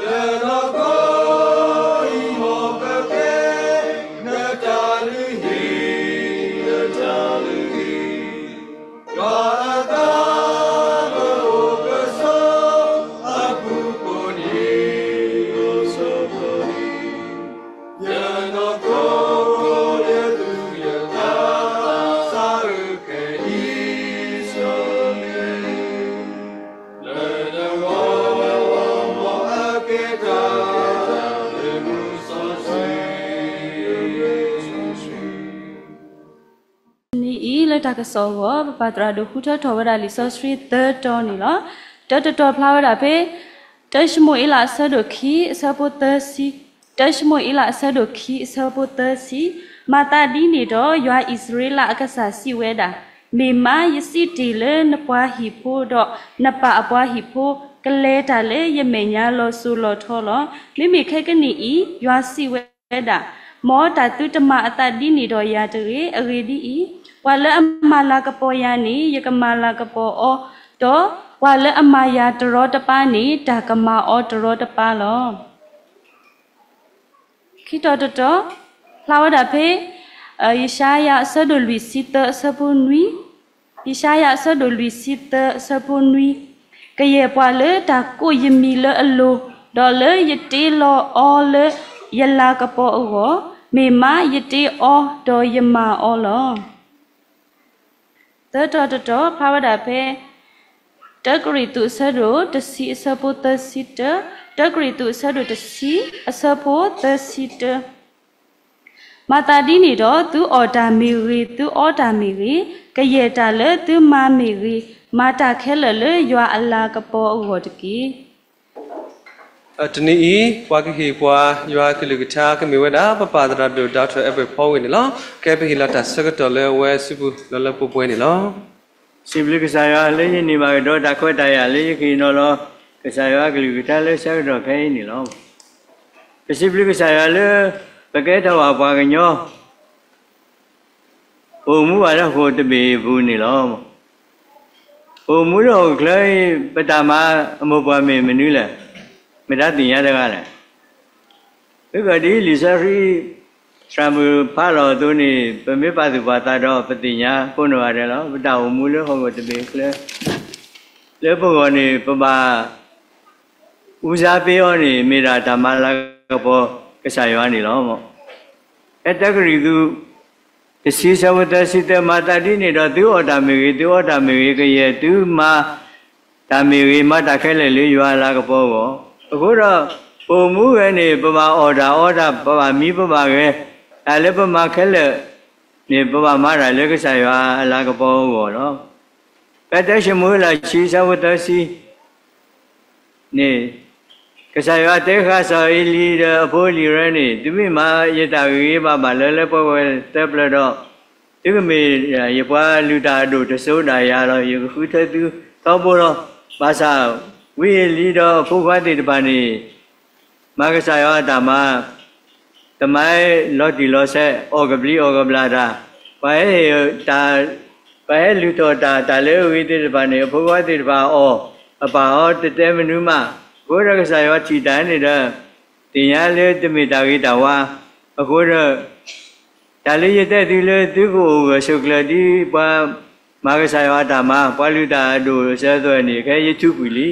ယနီၢ်ခိအံၤ မ်ပကဲနတၢ်လုၢ်ဟံၣ်, နတၢ်လုၢ်ဟံၣ်, ယွၤအတၢ်မၤအိၣ်ကဆိးအပူၤကိးနံၤ, ယနီၢ်ခိ ယသူၣ်ယသး စးအုးခဲအံၤဆိ, လၢနဂီၢ် မ်အကဲတၢ် လၢမုၢ်စီဆှံ တနံၤအံၤလၢတၢ်ကစီၣ်အဂီၢ် ပပၢ်သရၣ်ဒိၣ်ဃုထၢထီၣ်ဝဲဒၣ်လံာ်စီဆှံသၢတီၤန့ၣ်လီၤ. တၢတတီၤဖျါဝဲဒၣ်ဖဲ တၢၡမူၤအ့လးအဆၢဒိၣ်ခံအဆၢဖိသၢဆံ, တၢၡမူၤအ့လးအဆၢဒိၣ်ခံအဆၢဖိသၢဆံ, မၤသးဒ်န့ၣ်ဒီး ယွၤအံၣ်စရ့လးအကစၢ်စံးဝဲဒၣ်, မ့ၢ်မး ယစံးတ့ၢ်လၢနပှၤဟံၣ်ဖိဒီး နပၢ်အပှၤဟံၣ်ဖိ ကလဲၤတၢ်လၢယမဲာ်ညါလီၤစိၤလီၤထီလီၤ. မ့မ့ၢ်ခဲကနံၣ်အံၤ ယွၤစံးဝဲဒၣ်, မ်တၢ်သုတမၤအသးဒ်န့ၣ်ဒီးယၤတဂ့ၤ. အဂ့ၢ်ဒ်အံၤ, ပှၤလၢအမၤလၤကပီၤယၤန့ၣ် ယကမၤလၤကပီၤအီၤ, ဒီးပှၤလၢအမၤယၤတရီတပါန့ၣ် တၢ်ကမၤအီၤတရီတပါလီၤ. ခံတီၤတတီၤ, ဖျါဝဲဒၣ်ဖဲ ယၡါယၤအဆၢဒိၣ်လွံၢ်ဆံသၢအဆၢဖိနွံ, ယၡါယၤအဆၢဒိၣ်လွံၢ်ဆံသၢအဆၢဖိနွံ, ကယဲၢ်ပှၤလၢတၢ်ကိးယမံၤလၢအလိၤ, ဒီးလၢယတ့လီၤအီၤလၢယလၤကပီၤအဂီၢ်, မ့ၢ်မး ယတ့အီၤဒီးယမၤအီၤလီၤ. သၢတီၤတတီၤ ဖျါဝဲဒၣ်ဖဲ တၢကရံၣ်သူးအဆၢဒိၣ်တဆံအဆၢဖိသၢဆံတၢ, တၢကရံၣ်သူးအဆၢဒိၣ်တဆံအဆၢဖိသၢဆံတၢ, မၤသးဒ်န့ၣ်ဒီး သုအီၣ်တၢ်မ့ၢ်ဂ့ၤ, သုအီတၢ်မ့ၢ်ဂ့ၤ, ကယဲၢ်တၢ်လၢသုမၤမ့ၢ်ဂ့ၤ, မၤတၢ်ခဲလၢာ်လၢယွၤအလၤကပီၤအဂီၢ်တက့ၢ်. တနံၤအံၤ ပှၤကဟ့ၣ်ပှၤယွၤအကလုၢ်ကထါကမ့ၢ်ဝဲဒၣ် ပပၢ်သရၣ်ဒိၣ် Doctor Edward Paul ဝ့ၢ်န့ၣ်လီၤ. ကဲပဟ့ၣ်လီၤတၢ်ဆၢကတီၢ်လၢအဝဲအစုပူၤလီၤလၢပှဲၤပှဲၤန့ၣ်လီၤ. စံးဘျုးကစၢ်ယွၤလၢယန့ၢ်ဘၣ်ကဒီးတၢ်ခွဲးတၢ်ယာ်လၢယကဟ့ၣ်နီၤလီၤ ကစၢ်ယွၤအကလုၢ်ကထါလၢဆၢကတီၢ်ခဲအံၤန့ၣ်လီၤ. ပစံးဘျုးကစၢ်ယွၤလၢ ပကဲထီၣ်ဘၣ်ပှၤကညီ ပအိၣ်မူဘၣ်လၢဟီၣ်ခိၣ်တဘ့ၣ်အပူၤန့ၣ်လီၤ. ပအိၣ်မူလၢဟီၣ်ခိၣ်ချၢအံၤ ပတၢ်မၤအမိၢ်ပှၢ်မ့ၢ်မနုၤလဲၣ်. မ့ၢ်တၢ်သ့ၣ်ညါတဂၤလဲၣ်. မ့ၢ်ကဒ်လံာ်စီဆှံ သရၣ်မုၣ်ဖးလီၤအသိးန့ၣ် ပမ့ၢ်ပာ်သူၣ်ပာ်သးဒီး ပသ့ၣ်ညါကိးနီၢ်ဂၤဒဲးလီၤ. ပတၢ်အိၣ်မူလၢဟီၣ်ခိၣ်တဘ့ၣ်အချၢ လၢပဂီၢ်န့ၣ် ပဘၣ် ဦးစားပေးအီၤန့ၣ် မ့ၢ်ဒၣ်တၢ်မၤလၤကပီၤကစၢ်ယွၤန့ၣ်လီၤ. ဖဲတၢကရံၣ်သူး တဆံဆၢဖိသၢဆံသၢ မၤသးဒ်န့ၣ်ဒီး သုအီၣ်တၢ်မ့ၢ်ဂ့ၤ, သုအီတၢ်မ့ၢ်ဂ့ၤ, ကယဲၢ်သုမၤတၢ်မ့ၢ်ဂ့ၤ, မၤတၢ်ခဲလၢာ်လၢယွၤအလၤကပီၤအဂီၢ်. အဃိဒီး ပအိၣ်မူဝဲန့ၣ် ပဘၣ်အီၣ်တၢ်အီတၢ်, ပဘၣ်မံပဘၣ်ဂဲၤ, တၢ်လၢပမၤခဲလၢာ်န့ၣ် ပဘၣ်မၤတၢ်လၢကစၢ်ယွၤအလၤကပီၤအဂီၢ်လီၤ. ဖဲတၢၡမူၤအ့လး ဆံဆၢဖိသၢဆံ န့ၣ်, ကစၢ်ယွၤတဲဃာ်စီၤအ့လံဒီးအဖိအလံၤရဲန့ၣ်, သုမ့ၢ်မၤယတၢ်ဂ့ၤဂ့ၤဘၣ်ဘၣ်လၢ လၢပှဲၤပှဲၤသၢပျၢၤဒီး, သုကမ့ၢ်ယပှၤလုၢ်တၢ်အဒိၣ်တစိၤဒၣ်ယၤလီၤ. ယကဃုထၢသုထီဘိလီၤ. ဘၣ်ဆၣ် ဝံအ့လံဒီးအဖိခွါသ့ၣ်တဖၣ်န့ၣ် မၤကစၢ်ယွၤအတၢ်မၤ, တမၤလီၤတံၢ်လီၤဆဲး, အီၣ်ကဘျံးအီၣ်ကဘျၣ်တၢ်, ပှၤဟဲဟ့ၣ်တၢ်, ပှၤဟဲလုၢ်ထီၣ်တၢ်, တၢ်လၢအဂ့ၤသ့ၣ်တဖၣ်န့ၣ် အဖိခွါသ့ၣ်တဖၣ်အီၣ်, အပၢ်အီၤတတဲမနုၤမး. အဃိဒီးကစၢ်ယွၤထံၣ်တၢ်န့ၣ်ဒီး သ့ၣ်ညါလၢတမ့ၢ်တၢ်ဂ့ၤတၢ်ဝါ. အဃိဒီး တၢ်လၢယတဲသုလၢသုကအိၣ်ဂၢၢ်ဆိးကျၢၤဒ်ပှၤမၤကစၢ်ယွၤအတၢ်မၤ, ပှၤလုၢ်တၢ်အဒိၣ်အဆၢအသွဲၣ်န့ၣ် ခဲအံၤယထူးကွံာ်လံ.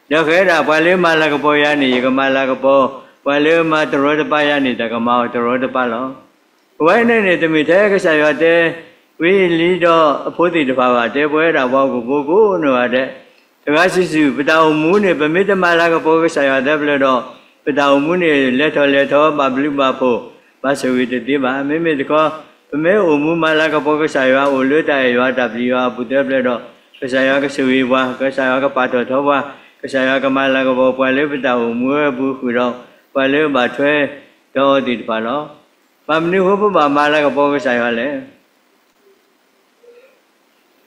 ဒီးဃဲဒၣ်ပှၤလၢမၤလၤကပီၤယၤန့ၣ် ယကမၤလၤကပီၤ, ပှၤလၢမၤတရီတပါယၤန့ၣ် တၢ်ကမၤအီၤတရီတပါလီၤ. အဝဲန့ၣ်န့ၣ် တမ့ၢ်ထဲကစၢ်ယွၤတဲဝံအ့လံဒီးအဖိသ့ၣ်တဖၣ်ဘၣ်, တဲပဝဲဒၣ်ပှၤဟီၣ်ခိၣ်ဖိကိးနီၢ်ဂၤဒဲး. တဂၤစုာ်စုာ် ပတၢ်အိၣ်မူန့ၣ် ပမ့ၢ်တမၤလၤကပီၤကစၢ်ယွၤသၢပျၢၤဒီး, ပတၢ်အိၣ်မူန့ၣ် လဲၤထီၣ်လဲၤထီ ဘၣ်ဘျုးဘၣ်ဖှိၣ် ဘၣ်ဆိၣ်ဂ့ၤတသ့ဘၣ်. မ့မ့ၢ်တခီ ပမ့ၢ်အိၣ်မူမၤလၤကပီၤကစၢ်ယွၤ အိၣ်လၢတၢ်အဲၣ်ယွၤတၢ်ပျံၤယွၤအပူၤသၢပျၢၤဒီး, ကစၢ်ယွၤကဆိၣ်ဂ့ၤပှၤ, ကစၢ်ယွၤကပာ်ထီၣ်ထီပှၤ, ကစၢ်ယွၤကမၤလၤကပီၤပှၤလၢပတၢ်အိၣ်မူအပူၤဃုာ်ဒီး ပှၤလၢဘၣ်ထွဲဒီးအီၤသ့ၣ်တဖၣ်လီၤ. ဘၣ်မနုၤအဃိပဘၣ်မၤလၤကပီၤကစၢ်ယွၤလဲၣ်.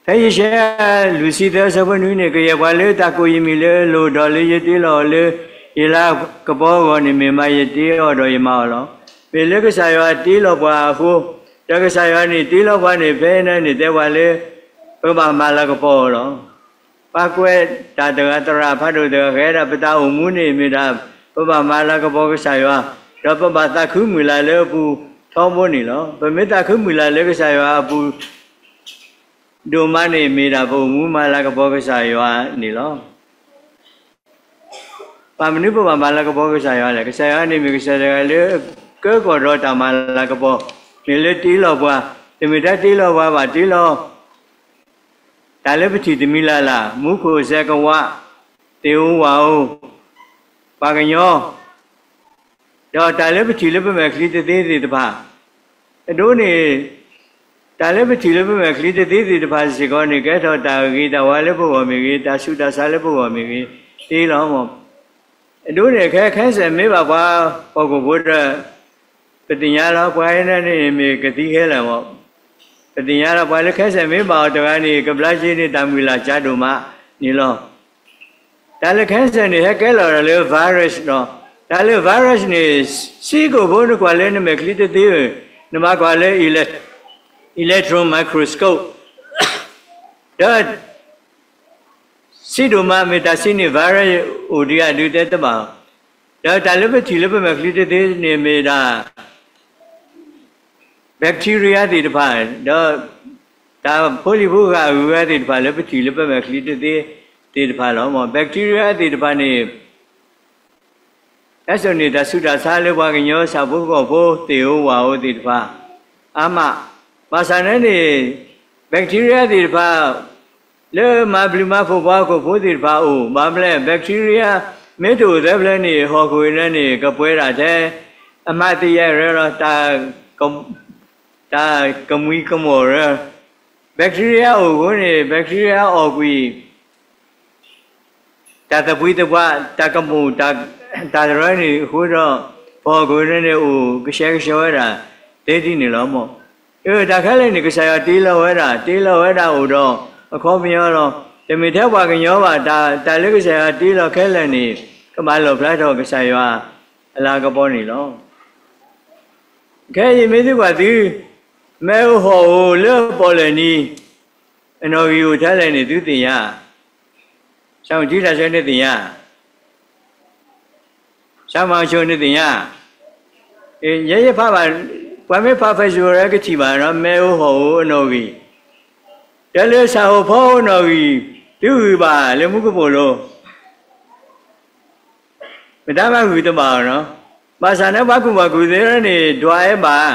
ဖဲယၡါယၤ လွံၢ်ဆံသၢ အဆၢဖိနွံန့ၣ်, ကယဲၢ်ပှၤလၢတၢ်ကိးယမံၤလၢအလိၤ, ဒီးလၢယတ့လီၤအီၤလၢယလၤကပီၤအဂီၢ်န့ၣ် မ့ၢ်မးယတ့အီၤဒီးယမၤအီၤလီၤ. မ့ၢ်လၢကစၢ်ယွၤတ့လီၤပှၤအဃိ, ဒီးကစၢ်ယွၤန့ၣ်တ့လီၤပှၤန့ၣ် ဖဲန့ၣ်န့ၣ် တဲပှၤလၢ ပကဘၣ်မၤလၤကပီၤအီၤလီၤ. ပှၤကွဲးတၢ်တဂၤ သရၣ်ဖးဒိၣ်တဂၤ ဃဲဒၣ်ပတၢ်အိၣ်မူန့ၣ် မ့ၢ်ဒၣ် ပဘၣ်မၤလၤကပီၤကစၢ်ယွၤ, ဒီးပဘၣ်သးခုမုၢ်လၢ်လၢအပူၤထီဘိန့ၣ်လီၤ. ပမ့ၢ်သးခုမုၢ်လၢ်လၢကစၢ်ယွၤအပူၤ ဒိၣ်မးန့ၣ် မ့ၢ်ဒၣ်ပအိၣ်မူမၤလၤကပီၤကစၢ်ယွၤန့ၣ်လီၤ. ဘၣ်မနုၤပဘၣ်မၤလၤကပီၤကစၢ်ယွၤလဲၣ်. ကစၢ်ယွၤန့ၣ်မ့ၢ်ကစၢ်တဂၤလၢ ကၢကီၢ်ဒီးတၢ်မၤလၤကပီၤ, မ့ၢ်လၢတ့လီၤပှၤ, တမ့ၢ်ထဲတ့လီၤပှၤဘၣ်, တ့လီၤ တၢ်လၢပထံၣ်တမံၤလၢ်လၢ်, မူခိၣ်စဲးကဝး, သ့ၣ်ဧိၤဝၣ်ဧိၤ, ပှၤကညီ, ဒီးတၢ်လၢပထံၣ်လၢပမဲာ်ချံတသ့သ့ၣ်တဖၣ်, အဒိန့ၣ် တၢ်လၢပထံၣ်လၢပမဲာ်ချံတသ့သ့ၣ်တဖၣ်စ့ၢ်ကီးန့ၣ် ကဲထီၣ်တၢ်ဂ့ၤတၢ်ဝါလၢပဂီၢ်မ့ၢ်ဂ့ၤ, တၢ်ဆူးတၢ်ဆါလၢပဂီၢ်မ့ၢ်ဂ့ၤ, သ့လီၤမၢ်. အဒိန့ၣ် ခဲ cancer မ့ၢ်ဘၣ်ပှၤဟီၣ်ခိၣ်ဖိဒီး ပသ့ၣ်ညါလီၤ. ပှၤအံၤန့ၣ်မ့ၢ်ကသံခဲလၢာ်မၢ်. ပသ့ၣ်ညါလီၤ ပှၤလၢ cancer မ့ၢ်ဘၣ်အီၤတဂၤန့ၣ် ကဘျါက့ၤန့ၢ်တၢ်မုၢ်လၢ်ကၠါဒိၣ်မးန့ၣ်လီၤ. တၢ်လၢ cancer န့ၣ် ဟဲကဲလီၤလၢ virus ဒီး တၢ်လၢ virus န့ၣ် စ့ၢ်ကီးဖိနကွၢ်လၢနမဲာ်ချံတသ့ဧၢ, နဘၣ်ကွၢ်လၢ ele- electron microscope ဒီး စ့ဒိၣ်မးမ့ၢ်တၢ်စ့န့ၣ် virus အိၣ်ဒံးဧါဒုးတဲတဘၣ်, ဒီးတၢ်လၢပထံၣ်လၢပမဲာ်ချံတသ့န့ၣ်မ့ၢ်ဒၣ် bacteria သ့ၣ်တဖၣ်, ဒီးတၢ်ဖိလံၤဖိဂာ်အဂုၤအဂၤသ့ၣ်တဖၣ်လၢပထံၣ်လၢပမဲာ်ချံတသ့သ့ၣ်တဖၣ်လီၤ. bacteria သ့ၣ်တဖၣ်န့ၣ် တၢ်စိန့ၣ် တၢ်ဆူးတၢ်ဆါလၢပှၤကညီဆၣ်ဖိကီၢ်ဖိသ့ၣ်ဧိၤဝၣ်ဧိၤသ့ၣ်တဖၣ် အါမး, ဘၣ်ဆၣ်န့ၣ်န့ၣ် bacteria သ့ၣ်တဖၣ် လၢမၤဘျုးမၤဖှိၣ်ပှၤဟီၣ်ခိၣ်ဖိသ့ၣ်တဖၣ်အအိၣ်, ဘၣ်မနုၤလဲၣ် bacteria မ့ၢ်တအိၣ်သၢဖျၢၣ်န့ၣ် ဟီၣ်ခိၣ်အံၤန့ၣ် ကပှဲၤဒၣ်ထဲ အမှတ်တရ လီၤ, တၢ်ကမှံၤကမှီၢ်ရၢ, bacteria အိၣ်အဃိန့ၣ် bacteria အီၣ်ကွံာ် တၢ်သပှံၤသပှၢ် တၢ်ကမူၣ် တၢ်သရၢန့ၣ်အဃိဒီး ပဟီၣ်ခိၣ်န့ၣ်န့ၣ် အိၣ်ကဆှဲကဆှီဝဲဒၣ် သ့ဒ်န့ၣ်လီၤမၢ်. အၢ တၢ်ခဲလၢာ်န့ၣ် ကစၢ်ယွၤတ့လီၤဝဲဒၣ်, တ့လီၤဝဲဒၣ်အိၣ်ဒီး အခီပညီလီၤ. တမ့ၢ်ထဲပှၤကညီဘၣ်, တၢ်လၢကစၢ်ယွၤတ့လီၤခဲလၢာ်န့ၣ် ကဘၣ်လီၣ်ဖျါထီၣ်ကစၢ်ယွၤအလၤကပီၤန့ၣ်လီၤ. ခဲအံၤမ့ၢ်သုကွၢ်သု, မ့ၣ်အူဟီၣ်ဧိၤလၢပီၣ်လဲၣ်နံၤ အနီၣ်ဂံၢ်အိၣ်ထဲလဲၣ်န့ၣ် သုသ့ၣ်ညါ, ဆၣ်မုၢ်ထံတၢ်ဆၢန့ၣ်သ့ၣ်ညါ, ဆၣ်မုၢ်ဆိန့ၣ်သ့ၣ်ညါ, ယဲယဖးဘၣ်, ပှၤမ့ၢ်ဖး Facebook ကထံၣ်ဘၣ်နီၤ, မ့ၣ်အူဟီၣ်ဧိၤအနီၣ်ဂံၢ်, ဒီးလၢဆၣ်ဧိၤဖီဧိၤနီၣ်ဂံၢ်, သုဂုာ်ဘၣ်လၢမူကပိာ်လိၤ မတၤမးဂုာ်တဘၣ်အီၤနီၤ. ဘၣ်ဆၣ်န့ၣ် ပှၤကူၣ်ဘၣ်ကူၣ်သ့န့ၣ် ဒွးအဲၣ်ဘၣ်,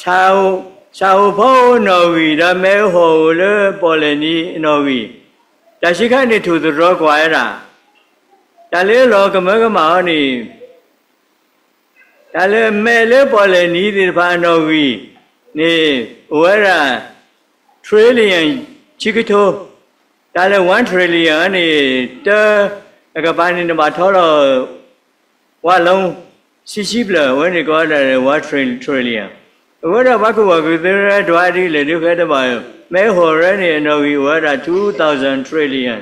ဆၣ်ဧိၤဖီဧိၤနီၣ်ဂံၢ် ဒီးမ့ၣ်အူဟီၣ်ဧိၤလၢပီၣ်လဲၣ်နံၤအနီၣ်ဂံၢ်, တၢ်ဆံးခါန့ၣ်ထိၣ်သတြီၤကွၢ်ဝဲဒၣ်, တၢ်လၢလီၤကမၢကမၣ်အီၤန့ၣ် တၢ်လၢမဲးလၢပီၣ်လဲၣ်နံၤသ့ၣ်တဖၣ်အနီၣ်ဂံၢ်န့ၣ် အိၣ်ဝဲဒၣ် trillion ခံကထိ, တၢ်လၢ one trillion န့ၣ် တၢ်အကပၤန့ၣ် နဘၣ်ထီလီၤ ဝါလီၤ ဆံဆံဖျၢၣ် အဝဲန့ၣ်ကိးဝဲဒၣ်လၢ one trillion. အဃိဒီးပှၤကူၣ်ဘၣ်ကူၣ်သ့ဒွးဒ်လဲၣ်ဒုးဃဲတဘၣ်, မ့ၣ်အူဟီၣ်ဧိၤန့ၣ် အနီၣ်ဂံၢ်အိၣ်ဝဲဒၣ် two thousand trillion.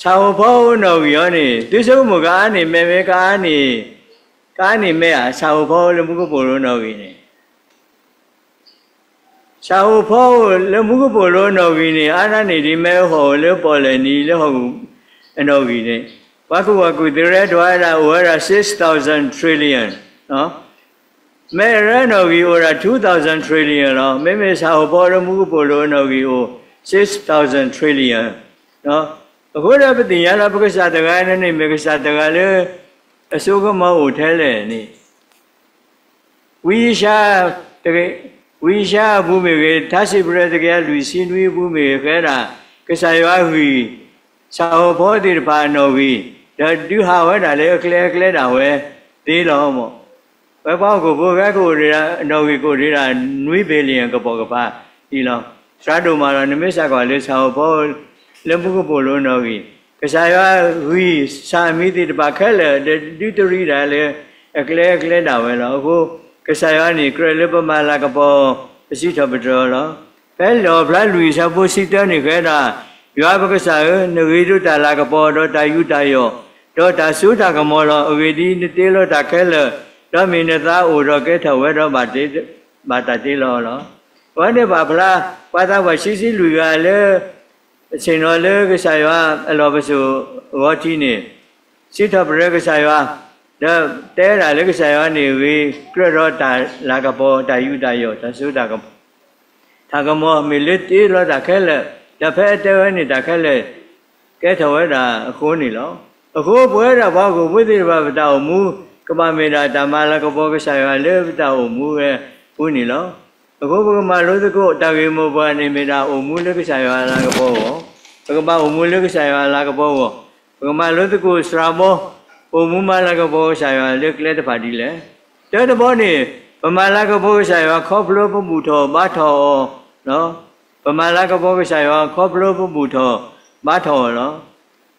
ဆၣ်ဧိၤဖီဧိၤနီၣ်ဂံၢ်အီၤန့ၣ် သုဆိကမိၣ်ကအါန့ၢ်မဲးမ့ၢ်ကအါန့ၢ်, ကအါန့ၢ်မဲးဧါ, ဆၣ်ဧိၤဖီဧိၤလၢမူကပိာ်လိၤနီၣ်ဂံၢ်န့ၣ် ဆၣ်ဧိၤဖီဧိၤလၢမူကပိာ်လိၤအနီၣ်ဂံၢ်န့ၣ် အါန့ၢ်ဒံးမ့ၣ်အူဟီၣ်ဧိၤလၢပီၣ်လဲၣ်နံၤလၢဟီၣ်ခိၣ်အနီၣ်ဂံၢ်န့ၣ်, ပှၤကူၣ်ဘၣ်ကူၣ်သ့ဒွးဝဲဒၣ် အိၣ်ဝဲဒၣ် six thousand trillion. မဲးအူဟီၣ်ဧိၤအနီၣ်ဂံၢ်အိၣ်ဒၣ် two thousand trillion လီၤ. မ့မ့ၢ်ဆၣ်ဧိၤဖီဧိၤလၢမူကပိာ်လိၤအနီၣ်ဂံၢ်အိၣ် six thousand trillion. အဃိဒီးပသ့ၣ်ညါလီၤ ပကစၢ်တဂၤန့ၣ်န့ၣ် မ့ၢ်ကစၢ်တဂၤလၢ အစိကမီၤအိၣ်ထဲလဲၣ်န့ၣ် ဝံယၡါ, ဝံယၡါအပူၤမ့ၢ်ဂ့ၤ, ထါစံးပတြၢၤတကယၤလွံၢ်ဆံနွံအပူၤမ့ၢ်ဂ့ၤ ဃဲဒၣ် ကစၢ်ယွၤဂံၢ် ဆၣ်ဧိၤဖီဧိၤသ့ၣ်တဖၣ်အနီၣ်ဂံၢ်, ဒီးဒုးဟးဝဲဒၣ်လၢအကျဲအကျဲဒၣ်ဝဲသ့လီၤမၢ်. ဝဲပှၤဟီၣ်ခိၣ်ဖိကဟဲကအိၣ်ဒံးဒၣ်အနီၣ်ဂံၢ်ကအိၣ်ဒံးဒၣ် နွံ billion ကပိာ်ကပၤအံၤလီၤ. စှၤဒိၣ်မးလီၤ. နမ့ၢ်စးကွၢ်လၢဆၣ်ဧိၤဖီဧိၤလၢမူကပိာ်လိၤအနီၣ်ဂံၢ်, ကစၢ်ယွၤဂံၢ်ဆၣ်မံၤသ့ၣ်တဖၣ်ခဲလၢာ် ဒီးဒုးတရံးဒၣ်လၢအကျဲအကျဲဒၣ်ဝဲလီၤ. အဃိ ကစၢ်ယွၤန့ၣ် ကြၢးလၢပမၤလၤကပီၤ ပစံးထီၣ်ပတြၢၤအီၤလီၤ. ဖဲလီၣ်ဖျါလွံၢ်အဆၢဖိဆံတၢန့ၣ်ဃဲဒၣ်, ယွၤပကစၢ်ဧၢ, နဂ့ၤဒိးတၢ်လၤကပီၤ ဒီးတၢ်ယူးတၢ်ယီၣ်, ဒီးတၢ်စိတၢ်ကမီၤလီၤ. အဂ့ၢ်ဒ်အံၤ, နတ့လီၤတၢ်ခဲလၢာ်, ဒီးမ့ၢ်နသးအိၣ်ဒီးကဲထီၣ်ဝဲဒီးဘၣ်တၢ်တ့လီၤအီၤလီၤ. အဝဲန့ၣ်ပာ်ဖျါ ပှၤသးပှၢ်ခံဆံလွံၢ်ဂၤလၢ ဆ့ၣ်နီၤလၢကစၢ်ယွၤအလီၢ်ပစိာ်အဂီၢ်ထံးန့ၣ် စံးထီၣ်ပတြၢၤကစၢ်ယွၤ, ဒီးတဲဒၣ်လၢကစၢ်ယွၤန့ၣ်ဂ့ၤ, ကြၢးဒီးတၢ်လၤကပီၤ, တၢ်ယူးတၢ်ယီၣ်, တၢ်စိတၢ်ကမီၤ, တၢ်ကမီၤမ့ၢ်လၢတ့လီၤတၢ်ခဲလၢာ်, ဒီးဖဲအတဲဝဲန့ၣ်တၢ်ခဲလၢာ် ကဲထီၣ်ဝဲဒၣ်အဃိန့ၣ်လီၤ. အဃိပဝဲဒၣ်ပှၤဟီၣ်ခိၣ်ဖိသ့ၣ်တဖၣ် ပတၢ်အိၣ်မူ ကဘၣ်မ့ၢ်ဒၣ်တၢ်မၤလၤကပီၤကစၢ်ယွၤလၢပတၢ်အိၣ်မူဝဲအပူၤန့ၣ်လီၤ. အဃိပကမၤလိသကိးတၢ်ဂ့ၢ်မိၢ်ပှၢ်န့ၣ် မ့ၢ်ဒၣ်အိၣ်မူလၢကစၢ်ယွၤအလၤကပီၤအဂီၢ်, ပကဘၣ်အိၣ်မူလၢကစၢ်ယွၤအလၤကပီၤအဂီၢ်, ပကမၤလိသကိးစှၤဘီ, အိၣ်မူမၤလၤကပီၤကစၢ်ယွၤလၢကျဲတဖၣ်ဒ်လဲၣ်. တၢတဘီန့ၣ်, ပမၤလၤကပီၤကစၢ်ယွၤခီဖျိပဘူၣ်ထီၣ်ဘါထီၣ်အီၤ, ပမၤလၤကပီၤကစၢ်ယွၤခီဖျိပဘူၣ်ထီၣ်ဘါထီၣ်အီၤလီၤ.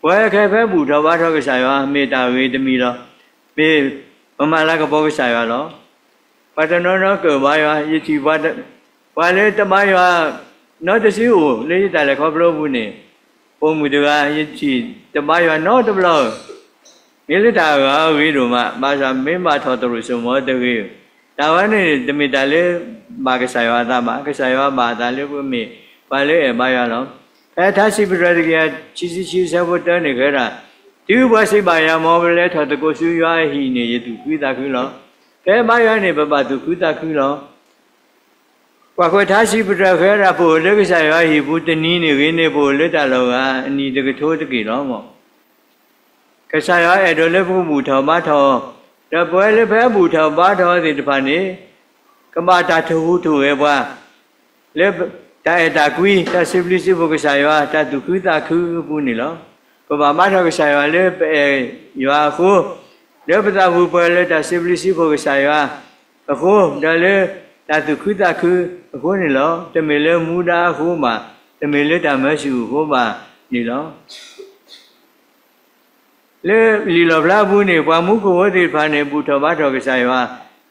ပဝဲခဲဖဲဘူၣ်ထီၣ်ဘါထီၣ်ကစၢ်ယွၤ မ့ၢ်တၢ်ဂ့ၤတမံၤလီၤ. မ့ၢ်ပမၤလၤကပီၤကစၢ်ယွၤလီၤ. ပှၤတနီၤနီၤကၢၣ်ဘါယွၤ, ယထံၣ်ပှၤလၢတဘါယွၤ နီတစုအိၣ်လၢယတၢ်လဲၤခီဖျိအပူၤန့ၣ်, ပိာ်မုၣ်တဂၤ ယထံၣ်တဘါယွၤနီတဘျီဧၢ, မ့ၢ်လၢတၢ်အဂၤအဂ့ၤဒိၣ်မး, ဘၣ်ဆၣ်မ့ၢ်ဘၣ်ထီၣ်သရိာ်စိမိၤတဂ့ၤဧၢ, တၢ်ဝဲန့ၣ်တမ့ၢ်တၢ်လၢဘၣ်ကစၢ်ယွၤအသးဘၣ်. ကစၢ်ယွၤဘၣ်အသးလၢပမ့ၢ်ပှၤလၢအဲၣ်ဘါယွၤလီၤ. ဖဲထါစံးပတြၢၤတကယၤခံဆံခံအဆၢဖိတၢန့ၣ် ကဲဒၣ်, တုၤပှၤစံးဘၣ်ယၤ မ်ပလဲၤထီၣ်သကိးဆူယွၤအဟံၣ်န့ၣ် ယသူၣ်ခုသးခုလီၤ. ဖဲဘါယွၤန့ၣ် ပဘၣ်သူၣ်ခုသးခုလီၤ. ကွၢ်ကွၢ်, ထါစံးပတြၢၤဃဲဒၣ် ပအိၣ်လၢကစၢ်ယွၤအဟံၣ်ပူၤတနံၤန့ၣ်ဂ့ၤန့ၢ်ပအိၣ်လၢတၢ်လီၢ်ဂၤအနံၤတကထိတက့ၢ်လီၤ. ကစၢ်ယွၤအဲၣ်ဒိးလၢပကဘူၣ်ထီၣ်ဘါထီၣ်အီၤ, ဒီးပဝဲလၢပဘူၣ်ထီၣ်ဘါထီၣ်အီၤသ့ၣ်တဖၣ်န့ၣ်, ကဘၣ်တၢ်ထိၣ်ဟူးထိၣ်ဂဲၤပှၤ လၢတၢ်အဲၣ်တၢ်ကွံ, တၢ်စံးဘျုးစံးဖှိၣ်ကစၢ်ယွၤ, တၢ်သူၣ်ခုသးခုအပူၤန့ၣ်လီၤ. ပဘၣ်ဘါထီၣ်ကစၢ်ယွၤလၢပအဲၣ်ယွၤအဃိ, လၢပသးပူၤပှဲၤလၢတၢ်စံးဘျုးစံးဖှိၣ်ကစၢ်ယွၤအဃိ, ဒီးလၢတၢ်သူၣ်ခုသးခုအဃိန့ၣ်လီၤ. တမ့ၢ်လၢမူဒါအဃိဘၣ်, တမ့ၢ်လၢတၢ်မၢဆူၣ်အဃိဘၣ်န့ၣ်လီၤ. လၢလံာ်လီၣ်ဖျါအပူၤန့ၣ် ပှၤမူခိၣ်ဖိသ့ၣ်တဖၣ်န့ၣ် ဘူၣ်ထီၣ်ဘါထီၣ်ကစၢ်ယွၤ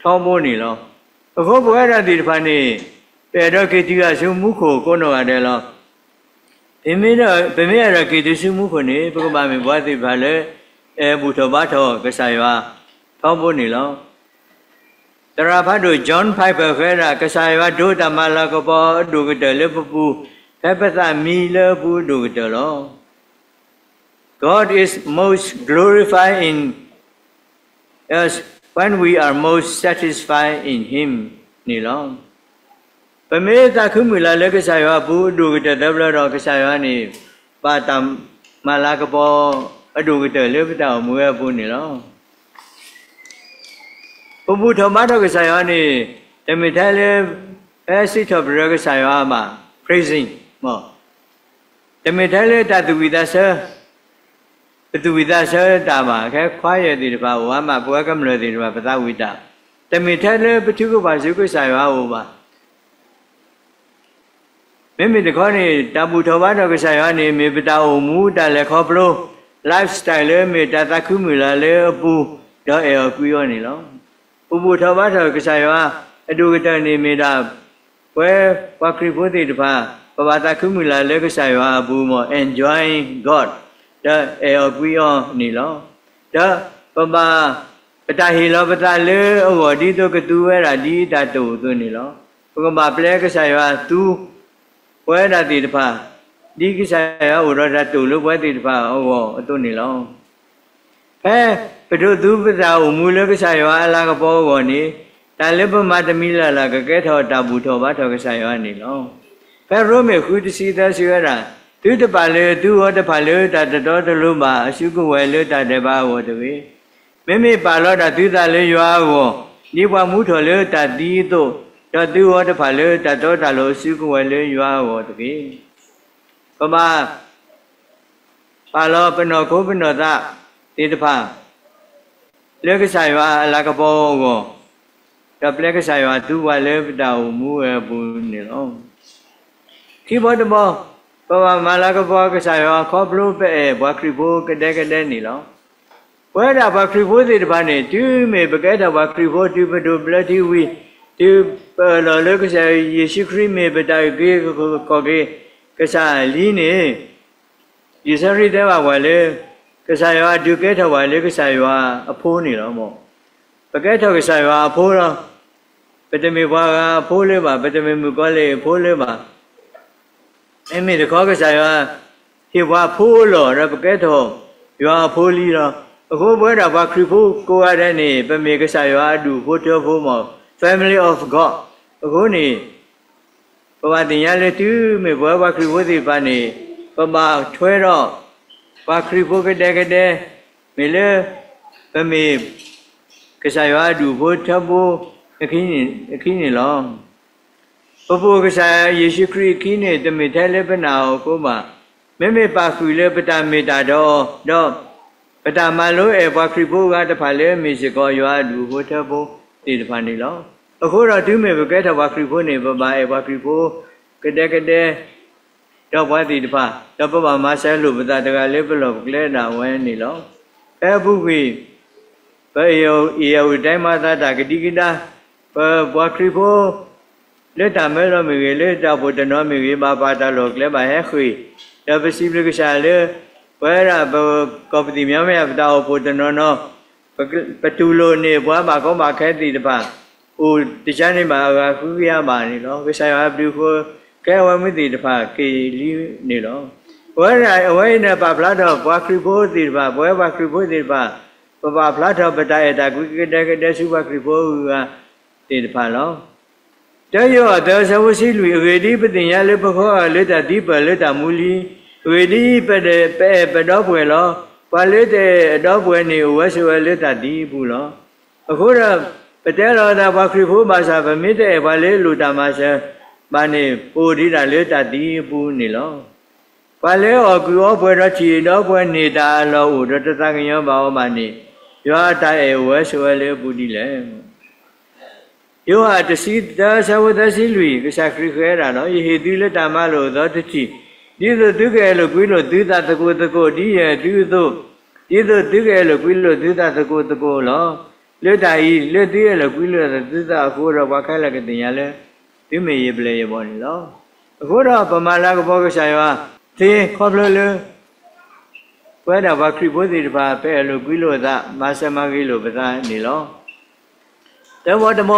ထီဘိန့ၣ်လီၤ. အဃိပဝဲဒၣ်သ့ၣ်တဖၣ်န့ၣ်, ပအဲၣ်ဒိးက့ၤတုၤအီၤဆူမူခိၣ်ကိးနီၢ်ဂၤဒဲးလီၤ. ပမ့ၢ်အဲၣ်ဒိးက့ၤတုၤဆူမူခိၣ်န့ၣ် ပကဘၣ်မ့ၢ်ပှၤသ့ၣ်တဖၣ်လၢ အဲၣ်ဘူၣ်ထီၣ်ဘါထီၣ်ကစၢ်ယွၤထီဘိန့ၣ်လီၤ. သရၣ်ဖးဒိၣ် John Piper ဃဲဒၣ် ကစၢ်ယွၤဒိးတၢ်မၤလၤကပီၤအဒိၣ်ကတၢၢ်လၢပပူၤ, ဖဲပသးမံလၢအပူၤအဒိၣ်ကတၢၢ်လီၤ. God is most glorified in us when we are most satisfied in Him န့ၣ်လီၤ. ပမ့ၢ်သးခုမုၢ်လၢ်လၢကစၢ်ယွၤအပူၤအဒိၣ်ကတၢၢ်သၢဘျီဒီး ကစၢ်ယွၤန့ၣ် ဘၣ်တၢ်မၤလၤကပီၤအဒိၣ်ကတၢၢ်လၢပတၢ်အိၣ်မူဝဲအပူၤန့ၣ်လီၤ. ပဘူၣ်ထီၣ်ဘါထီၣ်ကစၢ်ယွၤန့ၣ် တမ့ၢ်ထဲလၢ ဖဲစံးထီၣ်ပတြၢၤကစၢ်ယွၤဘၣ်, praising တမ့ၢ်ထဲလၢတၢ်သူၣ်ဝံၣ်သးဆၢ, ပသူၣ်ဝံၣ်သးဆၢတၢ်ဘၣ်, ခဲ choir သ့ၣ်တဖၣ်အိၣ်အါမး, ပဝဲကမျၢၢ်သ့ၣ်တဖၣ် ပသးဝံၣ်တၢ်, တမ့ၢ်ထဲလၢပထုကဖၣ်ဆူကစၢ်ယွၤအအိၣ်ဘၣ်. မ့မ့ၢ်တခီန့ၣ် တၢ်ဘူၣ်ထီၣ်ဘါထီၣ်ကစၢ်ယွၤန့ၣ် မ့ၢ်ပတၢ်အိၣ်မူတၢ်လဲၤခီဖျိ, lifestyle လၢမ့ၢ်တၢ်သးခုမုၢ်လၢ်လၢအပူၤ, ဒီးအဲၣ်အီၤကွံအီၤန့ၣ်လီၤ. ပဘူၣ်ထီၣ်ဘါထီၣ်ကစၢ်ယွၤ အဒိၣ်ကတၢၢ်န့ၣ်မ့ၢ်ဒၣ် ပဝဲပှၤခရံာ်ဖိသ့ၣ်တဖၣ် ပဘၣ်သးခုမုၢ်လၢ်လၢကစၢ်ယွၤအပူၤ မ့ၢ် enjoying God ဒီးအဲၣ်အီၤကွံအီၤန့ၣ်လီၤ. ဒီးပဘၣ် ပတၢ်ဟ့ၣ်လီၤပသးလၢအဂီၢ်ဒ်သိးကသူဝဲဒၣ်ဒ်တၢ်တိာ်အသိးန့ၣ်လီၤ. ပကဘၣ်ပျဲကစၢ်ယွၤသူ ပဝဲဒၣ်သ့ၣ်တဖၣ် ဒ်ကစၢ်ယွၤအိၣ်ဒီးတၢ်တိာ်လၢပဝဲသ့ၣ်တဖၣ်အဂီၢ်အသိးန့ၣ်လီၤ. ဖဲပဒိးသူပတၢ်အိၣ်မူလၢကစၢ်ယွၤအလၤကပီၤအဂီၢ်န့ၣ် တၢ်လၢပမၤတမံၤလၢ်လၢ်ကကဲထီၣ်တၢ်ဘူၣ်ထီၣ်ဘါထီၣ်ကစၢ်ယွၤန့ၣ်လီၤ. ဖဲရိမ့ၤဃုတဆံသၢစံးဝဲဒၣ်, သုတပာ်လုၢ်သုဂီၤတဖၣ်လၢတၢ်တတီတလိၤဘၣ် အစုကဝဲၤလၢတၢ်ဒဲးဘးအဂီၢ်တဂ့ၤ. မ့မ့ၢ်ပာ်လီၤဒၣ်သုသးလၢယွၤအဂီၢ် ဒ်ပှၤမူထီၣ်လၢတၢ်သံအသိး, ဒီးသုဂီၤတဖၣ်လၢတၢ်တီတၢ်လိၤအစုကဝဲၤလၢယွၤအဂီၢ်တဂ့ၤ. ပဘၣ် ပာ်လီၤပနီၢ်ခိပနီၢ်သးသ့ၣ်တဖၣ် လၢကစၢ်ယွၤအလၤကပီၤအဂီၢ်, ဒီးပျဲကစၢ်ယွၤသူပှၤလၢပတၢ်အိၣ်မူဝဲအပူၤန့ၣ်လီၤ. ခံဘီတဘီ, ပဘၣ်မၤလၤကပီၤကစၢ်ယွၤခီဖျိပအဲၣ်ပှၤခရံာ်ဖိကဒဲကဒဲန့ၣ်လီၤ. ပဝဲဒၣ်ပှၤခရံာ်ဖိသ့ၣ်တဖၣ်န့ၣ် တုၤမ့ၢ်ပကဲထီၣ်ပှၤခရံာ်ဖိ တုၤပဒိးဘျၢထံဝံၤ, တုၤပအၢၣ်လီၤလၢကစၢ်ယ့ၣ်ၡူးခရံာ်မ့ၢ်ပတၢ်အုၣ်က့ၤခီၣ်က့ၤ ကစၢ်လံန့ၣ် လံာ်စီဆှံတဲဘၣ်ပှၤလၢ ကစၢ်ယွၤဒုးကဲထီၣ်ပှၤလၢကစၢ်ယွၤအဖိန့ၣ်လီၤ. ပကဲထီၣ်ကစၢ်ယွၤအဖိလီၤ. ပတမ့ၢ်ပှၤဂၤအဖိလၢၤဘၣ်, ပတမ့ၢ်မုၣ်ကီၤလံၢ်အဖိလၢၤဘၣ်. မ့မ့ၢ်တခီကစၢ်ယွၤဟ့ၣ်ပှၤဖိအလီၢ် ဒီးပကဲထီၣ်ယွၤအဖိလံလီၤ. အဃိပဝဲဒၣ်ပှၤခရံာ်ဖိကိးဂၤဒဲးန့ၣ် ပမ့ၢ်ကစၢ်ယွၤအဒူၣ်ဖိထၢဖိမ့ၢ် family of God. အဃိန့ၣ် ပဘၣ်သ့ၣ်ညါလၢတုၤမ့ၢ်ပဝဲပှၤခရံာ်ဖိသ့ၣ်တဖၣ်န့ၣ် ပဘၣ်ထွဲဒီး ပှၤခရံာ်ဖိကဒဲကဒဲ မ့ၢ်လၢ ပမ့ၢ် ကစၢ်ယွၤအဒူၣ်ဖိထၢဖိ အခံန့ၣ်လီၤ. ပပိာ်ကစၢ်ယ့ၣ်ၡူးခရံာ်အခံန့ၣ် တမ့ၢ်ထဲလၢပနာ်အီၤအဃိဘၣ်. မ့မ့ၢ်ပာ်ဃုာ်လၢပတၢ်မ့ၢ်တၢ်တီအီၤ, ဒီးပတၢ်မၤလိအဲၣ်ပှၤခရံာ်ဖိအဂၤတဖၣ်လၢအမ့ၢ်စ့ၢ်ကီးယွၤအဒူၣ်ဖိထၢဖိသ့ၣ်တဖၣ်န့ၣ်လီၤ. အဃိဒီးတုၤမ့ၢ်ပကဲထီၣ်ပှၤခရံာ်ဖိန့ၣ် ပဘၣ်အဲၣ်ပှၤခရံာ်ဖိ ကဒဲကဒဲ ဒီးပှၤသ့ၣ်တဖၣ်, ဒီးပဘၣ်မၤစၢၤလိာ်ပသးတဂၤလၢပလီၢ်ပကျဲဒၣ်ဝဲန့ၣ်လီၤ. ဖဲအပူၤကွံာ် ပ ဧရာဝတီတိုင်း မၤသးတၢ်ကဒံကဒါ, ပပှၤခရံာ်ဖိ လၢတၢ်မၢလီၤမ့ၢ်ဂ့ၤ, လၢတၢ်အိၣ်ဖှိၣ်တနီၤမ့ၢ်ဂ့ၤ, ဘၣ်ပာ်တၢ်လီၢ်ကျဲဘၣ်ဟဲဃ့ၢ်, ဒီးပစံးဘျုးကစၢ်လၢ ပဝဲဒၣ်ပကီၢ်ပသံၣ်မၠီမယၤ ပတၢ်အိၣ်ဖှိၣ်တနီၤနီၤ ပတူၢ်လိာ်န့ၢ်ပှၤဘၣ်ကီဘၣ်ခဲသ့ၣ်တဖၣ် အိၣ်တကါန့ၣ်ဘၣ်အဂၤဃုကယၤဘၣ်န့ၣ်လီၤ. ကစၢ်ယွၤအဘျုးအဃိ ကဲဝဲမုၢ်သ့ၣ်တဖၣ်က့ၤလံန့ၣ်လီၤ. အဝဲဒၣ်အဝဲအံၤန့ၣ် ပာ်ဖျါထီၣ်ပှၤခရံာ်ဖိသ့ၣ်တဖၣ်, ပဝဲပှၤခရံာ်ဖိသ့ၣ်တဖၣ် ပဘၣ်ဖျါထီၣ်ပတၢ်အဲၣ်တၢ်ကွံကဒဲကဒဲဆူပှၤခရံာ်ဖိအဂၤသ့ၣ်တဖၣ်လီၤ. တၢယိၤဟၣ်သၢဆၢဖိဆံလွံၢ်, အဂ့ၢ်ဒ်အံၤ, ပသ့ၣ်ညါလၢပဃီဂာ်လၢတၢ်သံပၢၢ်လၢတၢ်မူလံ. အဂ့ၢ်ဒ်အံၤ, ပအဲၣ်ပဒီပုၢ်ဝဲၢ်လီၤ. ပှၤလၢတအဲၣ်အဒီပုၢ်ဝဲၢ်န့ၣ် အိၣ်ဝဲဆိးဝဲလၢတၢ်သံအပူၤလီၤ. အဃိဒီး ပတဲလီၤအသးပှၤခရံာ်ဖိဘၣ်ဆၣ် ပမ့ၢ်တအဲၣ်ပှၤလၢအလိၣ်တၢ်မၤစၢၤဘၣ်န့ၣ် ပအိၣ်ဒံးဒၣ်လၢတၢ်သံအပူၤန့ၣ်လီၤ. ပှၤလၢအီၣ်ကုၢ်အီပှဲၤဒီးထံၣ်အဒီပုၢ်ဝဲၢ်န့ၢ်တၢ်အလီၢ်အိၣ်ဒီးတသးကညီၤဘၣ်အီၤဘၣ်န့ၣ် ယွၤအတၢ်အဲၣ်အိၣ်ဝဲဆိးဝဲလၢအပူၤဒ်လဲၣ်. ယိၤဟၣ်တဆံသၢဆၢဖိသၢဆံလွံၢ်, ကစၢ်ခရံာ်ဃဲဒၣ်လီၤ. ယဟ့ၣ်သုလၢတၢ်မၤလိာ်အသီတထံၣ်, ဒ်သိးသုကအဲၣ်လိာ်ကွံလိာ်သုသးသကိးသကိးဒ်ယအဲၣ်သုအသိး, ဒ်သိးသုကအဲၣ်လိာ်ကွံလိာ်သုသးသကိးသကိးလီၤ. လၢတၢ်အံၤ, လၢသုအဲၣ်လိာ်ကွံလိာ်သုသးအဃိဒီး ပှၤခဲလၢာ်ကသ့ၣ်ညါလၢ သုမ့ၢ်ယပျဲၢ်ယဘီၣ်န့ၣ်လီၤ. အဃိဒီးပမၤလၤကပီၤကစၢ်ယွၤသ့ခီဖျိလၢ ပဝဲဒၣ်ပှၤခရံာ်ဖိသ့ၣ်တဖၣ် ပအဲၣ်လိာ်ကွံလိာ်အသး မၤစၢၤမၤဂ့ၤလိာ်ပသးန့ၣ်လီၤ. တဘီတဘီ,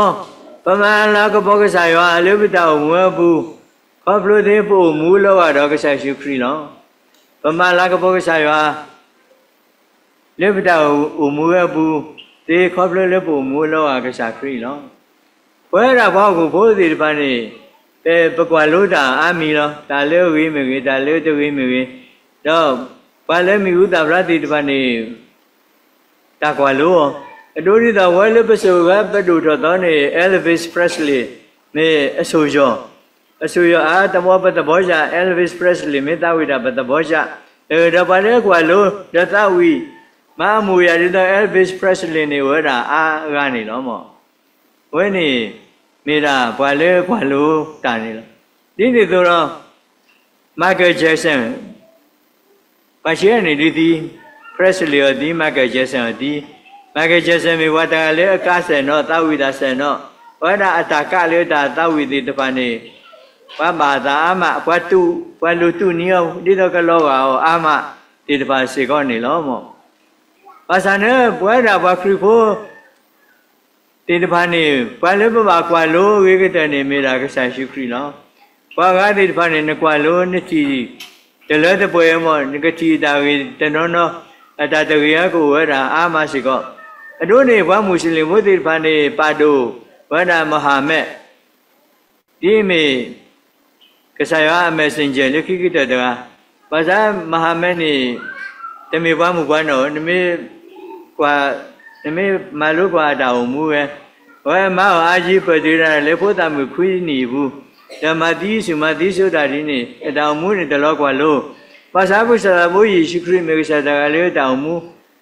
ပမၤလၤကပီၤကစၢ်ယွၤလၢပတၢ်အိၣ်မူအပူၤ, ခီဖျိသ့ပအိၣ်မူလီၤဂာ်ဒီးကစၢ်ယ့ၣ်ၡူးခရံာ်လီၤ. ပမၤလၤကပီၤကစၢ်ယွၤ လၢပတၢ်အိၣ်မူဝဲအပူၤသ့ ခီဖျိလၢပအိၣ်မူလီၤဂာ်ကစၢ်ခရံာ်လီၤ. ပဝဲဒၣ်ပှၤဟီၣ်ခိၣ်ဖိသ့ၣ်တဖၣ်န့ၣ် ပ ပကွၢ်လိတၢ်အါမံၤလီၤ. တၢ်လၢအဂ့ၤမ့ၢ်ဂ့ၤ, တၢ်လၢတဂ့ၤမ့ၢ်ဂ့ၤ, ဒီးပှၤလၢမံၤဟူသၣ်ဖျါသ့ၣ်တဖၣ်န့ၣ် တၢ်ကွၢ်လိအီၤ, အဒိဒ်သိးဝဲလၢပစိၤအဂၤပဒိၣ်ထီၣ်သီန့ၣ် Elvis Presley မ့ၢ်အစိၣ်ယီၢ်, အစိၣ်ယီၢ်အါတဝီပသဘီယၣ်, Elvis Presley မ့ၢ်သးဝံၣ်တၢ်ပသဘီယၣ်, ဒီးပှၤလၢကွၢ်လိ ဒီးသးဝံၣ် မၤအမူယၤဒ်သိး Elvis Presley န့ၣ် အိၣ်ဝဲဒၣ်အါအဂၤန့ၣ်လီၤမး. အဝဲန့ၣ် မ့ၢ်ဒၣ်ပှၤလၢကွၢ်လိတၢ်န့ၣ်လီၤ. ဒ်န့ၣ်အသိးဒီး Michael Jackson ပှၤဆံးန့ၣ်ဒုးသံ, Presley အီၤသံ, Michael Jackson အီၤသံ. Michael Jackson မ့ၢ်ပှၤတဂၤလၢအကါစဲၣ်နီၤ, သးဝံၣ်တၢ်စဲၣ်နီၤ, အဝဲဒၣ်အတၢ်ကးလၢတၢ်သးဝံၣ်သ့ၣ်တဖၣ်န့ၣ် ပှၤဘၣ်သးအါမး, ပှၤတူၢ်, ပှၤလူၤတူၢ်နံၤအီၤ ဒ်သိးကလီၤဂာ်အီၤအါမးသ့ၣ်တဖၣ်စ့ၢ်ကီးန့ၣ်လီၤမး. ဘၣ်ဆၣ်န့ၣ် ပဝဲဒၣ်ပှၤခရံာ်ဖိ သ့ၣ်တဖၣ်န့ၣ် ပှၤလၢပဘၣ်ကွၢ်လိအဂ့ၤကတၢၢ်န့ၣ် မ့ၢ်ဒၣ်ကစၢ်ယ့ၣ်ၡူးခရံာ်လီၤ. ပှၤဂၤသ့ၣ်တဖၣ်န့ၣ် နကွၢ်လိ နထံၣ်တလၢတပှဲၤမး, နကထံၣ်တၢ်ဂ့ၤတနီၤနီၤ, အတၢ်တဂ့ၤအကအိၣ်ဝဲဒၣ်အါမးစ့ၢ်ကီး. အဒိန့ၣ် ပှၤမူးစလ့ၣ်ဖိသ့ၣ်တဖၣ်န့ၣ် ပာ်ဒိၣ်ဝဲဒၣ် Muhammad ဒ်အမ့ၢ် ကစၢ်ယွၤအ messenger လၢခံကတၢၢ်တဂၤ, ဘၣ်ဆၣ် Muhammad န့ၣ် တမ့ၢ်ပှၤမုၣ်ပှၤနီၢ်, နမ့ၢ်ကွၢ်, နမ့ၢ်မၤလိကွၢ်အတၢ်အိၣ်မူဝဲ, အဝဲမါအီၤအါယံၤပၢၢ်တုၤဒၣ်လဲာ်လၢဖိသၣ်မုၣ်ခွံနံၣ်အပူၤ, ဒီးမၤသံဆူၣ်မၤသံဆိတၢ်ဒ်န့ၣ် အတၢ်အိၣ်မူန့ၣ်တလီၤကွၢ်လိ, ဘၣ်ဆၣ်ပကစၢ်သးဘိယ့ၣ်ၡူးခရံာ်မ့ၢ်ကစၢ်တဂၤလၢတၢ်အိၣ်မူ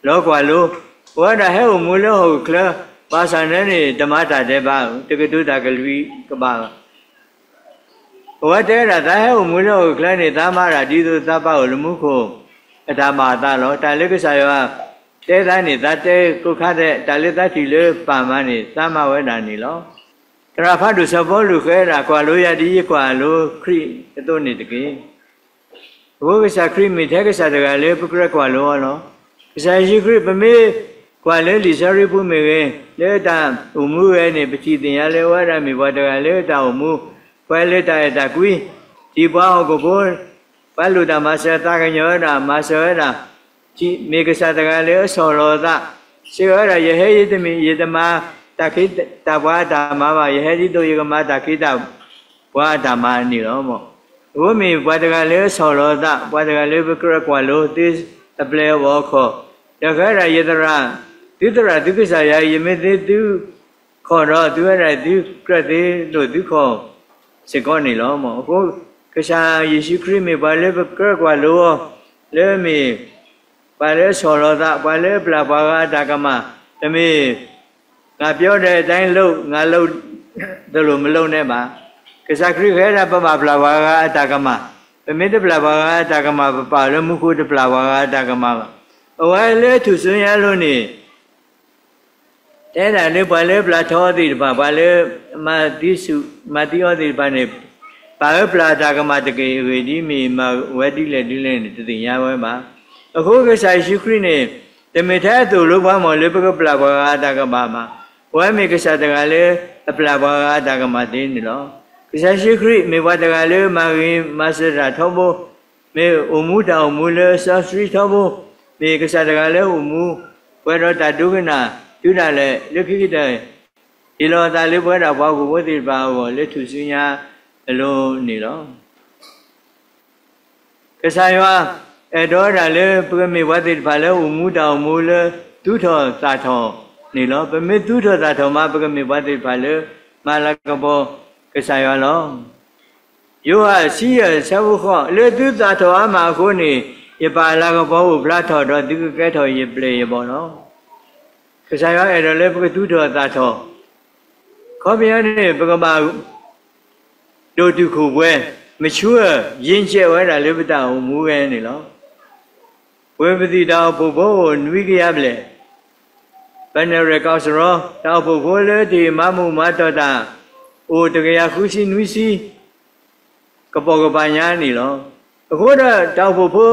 လီၤကွၢ်လိ, ပဝဲဒၣ်ဟဲအိၣ်မူလၢဟီၣ်ခိၣ်ချၢ, ဘၣ်ဆၣ်န့ၣ်န့ၣ် တမၤတၢ်ဒဲးဘး, တကတိၤတၢ်ကလုၢ်ကဘၣ်ဘၣ် အဝဲတဲဝဲဒၣ် သးဟဲအိၣ်မူလၢဟီၣ်ခိၣ်ချၢန့ၣ် သးမၤတၢ်ဒ်သိးသးပာ်အိၣ်လၢမူခိၣ် အတၢ်ဘၣ်အသးလီၤ. တၢ်လၢကစၢ်ယွၤတဲသးန့ၣ် သးတဲကိးခါဒဲး, တၢ်လၢသးထံၣ်လၢပၢ်မၤန့ၣ် သးမၤဝဲဒၣ်န့ၣ်လီၤ. သရၣ်ဖးဒိၣ်စီၤပီလူးဃဲဒၣ် ကွၢ်လိယၤဒ်ယကွၢ်လိခရံာ်အသိးန့ၣ်တက့ၢ်. အဃိကစၢ်ခရံာ်မ့ၢ်ထဲကစၢ်တဂၤလၢပကြၢးကွၢ်လိအီၤလီၤ. ကစၢ်ယ့ၣ်ၡူးခရံာ် ပမ့ၢ်ကွၢ်လၢလံာ်စီဆှံပူၤမ့ၢ်ဂ့ၤ, လၢတၢ်အိၣ်မူဝဲန့ၣ် ပထံၣ်သ့ၣ်ညါလၢအဝဲဒၣ်မ့ၢ်ပှၤတဂၤလၢတၢ်အိၣ်မူ ပှၤလၢတၢ်အဲၣ်တၢ်ကွံ, ထံၣ်ပှၤဟီၣ်ခိၣ်ဖိ ပှၤလိၣ်တၢ်မၤစၢၤ သးကညီၤဝဲဒၣ် မၤစၢၤဝဲဒၣ်, မ့ၢ်ကစၢ်တဂၤလၢအဆီၣ်လီၤအသး, စ့ၢ်ကီးဝဲဒၣ် ယဟဲယတမ့ၢ် ယတမၤတၢ်ခ့တၢ်ပှၤအတၢ်မၤဘၣ်, ယဟဲဒ်သိးယကမၤတၢ်ခ့တၢ် ပှၤအတၢ်မၤန့ၣ်လီၤ. အဃိမ့ၢ်ပှၤတဂၤလၢအဆီၣ်လီၤအသး, ပှၤတဂၤလၢပကြၢးကွၢ်လိသုအပျဲၢ်အဘီၣ်အခီၣ်, ဒီးဃဲဒၣ်ယသရၣ်, သုသရၣ်သုကစၢ်ယွၤ, ယမ့ၢ်သ့သုခီၣ်ဒီး သုဝဲဒၣ်သုကြၢးသ့လိာ်သုခီၣ်စ့ၢ်ကီးန့ၣ်လီၤ. အဃိကစၢ်ယ့ၣ်ၡူးခရံာ်မ့ၢ်ပှၤလၢပကြၢးကွၢ်လိအီၤ, လၢမ့ၢ် ပှၤလၢအဆီၣ်လီၤသး, ပှၤလၢအပျၢ်ပှၤဂၤအတၢ်ကမၣ်, တမ့ၢ် ငါပြောတဲ့အတိုင်းလုပ်, ငါလုပ်သလိုမလုပ်နဲ့ဘၣ်. ကစၢ်ခရံာ်ဃဲဒၣ်ပဘၣ်ပျၢ်ပှၤဂၤအတၢ်ကမၣ်, ပမ့ၢ်တပျၢ်ပှၤဂၤအတၢ်ကမၣ် ပပာ်လၢမူခိၣ်တပျၢ်ပှၤဂၤအတၢ်ကမၣ်ဘၣ်. အဝဲလၢထူၣ်စုညါအလိၤန့ၣ် တဲဒၣ်လၢပှၤလၢပျၢ်ထီအီၤသ့ၣ်တဖၣ်, ပှၤလၢမၤသံဆူၣ်မၤသံအီၤသ့ၣ်တဖၣ်န့ၣ်, ပာ်အၢပျၢ်အတၢ်ကမၣ်တက့ၢ်. အဂ့ၢ်ဒ်အံၤ, မ့ၢ်မၤဝဲဒ်လဲၣ်ဒ်လဲၣ်န့ၣ် တသ့ၣ်ညါဝဲဘၣ်. အဃိကစၢ်ယ့ၣ်ၡူးခရံာ်န့ၣ်, တမ့ၢ်ထဲအသိၣ်လိပှၤမ့ၢ်လၢပကပျၢ်ပှၤဂၤအတၢ်ကမၣ်ဘၣ်. အဝဲမ့ၢ်ကစၢ်တဂၤလၢအပျၢ်ပှၤဂၤအတၢ်ကမၣ်သ့န့ၣ်လီၤ. ကစၢ်ယ့ၣ်ၡူးခရံာ်မ့ၢ်ပှၤတဂၤလၢမၤဂ့ၤမၤစၢၤတၢ်ထီဘိ, မ့ၢ်အိၣ်မူတၢ်အိၣ်မူလၢစီဆှံထီဘိ, မ့ၢ်ကစၢ်တဂၤလၢအိၣ်မူ ပှဲၤဒီးတၢ်ဒိကနၣ် တုၤဒၣ်လဲာ်လၢခံကတၢၢ်, ဟ့ၣ်လီၤအသးလၢပဝဲဒၣ်ပှၤဟီၣ်ခိၣ်ဖိသ့ၣ်တဖၣ်အဂီၢ်လၢထူၣ်စုညါအလိၤန့ၣ်လီၤ. ကစၢ်ယွၤအဲၣ်ဒိးဝဲဒၣ်လၢ ပကမ့ၢ်ပှၤသ့ၣ်တဖၣ်လၢအိၣ်မူတၢ်အိၣ်မူလၢသူၣ်ထီၣ်သးထီၣ်န့ၣ်လီၤ. ပမ့ၢ်သူၣ်ထီၣ်သးထီၣ်မး ပကမ့ၢ်ပှၤသ့ၣ်တဖၣ်လၢမၤလၤကပီၤကစၢ်ယွၤလီၤ. ယိၤဟၣ် ဆံယဲၢ် ဆၢဖိဃိး, လၢသုသးထီၣ်အါမးအဃိန့ၣ်, ယပာ်အလၤကပီၤအိၣ်ဖျါထီၣ်ဒီး သုကကဲထီၣ်ယပျဲၢ်ယဘီၣ်လီၤ. ကစၢ်ယွၤအဲၣ်ဒိးလၢပကသူၣ်ထီၣ်သးထီၣ်, ခီပညီန့ၣ် ပကဘၣ်ဒိၣ်တုာ်ခိၣ်ပှဲၤ, mature, ယဉ်ကျေးဝဲဒၣ်လၢပတၢ်အိၣ်မူဝဲန့ၣ်လီၤ. ပှ့ၤပသံၣ်တၢ်အိၣ်ဖှိၣ်ဖိအိၣ်နွံကယၤဘျဲၣ်, ပနရဲၣ်ကီၢ်စရီ, တၢ်အိၣ်ဖှိၣ်ဖိလၢတဟ့ၣ်မၤဘူၣ်မၤတီၢ်တၢ် အိၣ်တကယၤဃုဆံနွံဆံ ကပိာ်ကပၤညါန့ၣ်လီၤ. အဃိဒီးတၢ်အိၣ်ဖှိၣ်ဖိ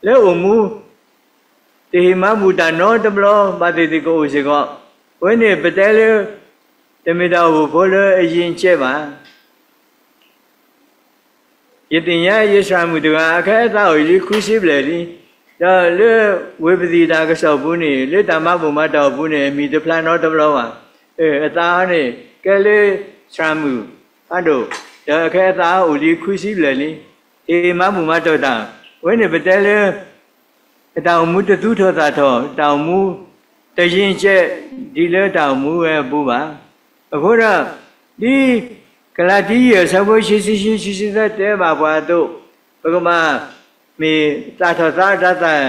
လၢအိၣ်မူ တဟ့ၣ်မၤဘူၣ်တၢ်နီတဘျီဘၣ်သ့ၣ်သ့ၣ်ကအိၣ်စ့ၢ်ကီး, အဝဲန့ၣ်ပတဲလၢ တမ့ၢ်တၢ်အိၣ်ဖှိၣ်ဖိလၢအယဉ်ကျေးဘၣ်. ယသ့ၣ်ညါယသရၣ်မုၣ်တဂၤ အခဲအသးအိၣ်လံဃုဆံဘျဲၣ်လံ, ဒီးလၢဝ့ၢ်ပသံၣ်တၢ်ကစီၣ်ပူၤန့ၣ် လၢတၢ်မၤဘူၣ်မၤတီၢ်အပူၤန့ၣ် အမံၤတဖျါနီတဘျီဘၣ်. အသးအီၤန့ၣ် ကဲလၢသရၣ်မုၣ်ဖးဒိၣ်, ဒီးအခဲအသးအိၣ်လံဃုဆံဘျဲၣ်လံ, ဟ့ၣ်မၤဘူၣ်မၤတီၢ်တၢ်, အဝဲန့ၣ်ပတဲလၢ အတၢ်အိၣ်မူတသူၣ်ထီၣ်သးထီၣ်, တၢ်အိၣ်မူတယဉ်ကျေး ဒ်လၢတၢ်အိၣ်မူဝဲအပူၤဘၣ်. အဃိဒီး ဒ်ကလၤတံ ယဲၢ် ဆၢဖိခံဆံခံ ခံဆံသၢ တဲဘၣ်ပှၤအသိး, ပကဘၣ်မ့ၢ်သးထီၣ်သးတၤသၣ်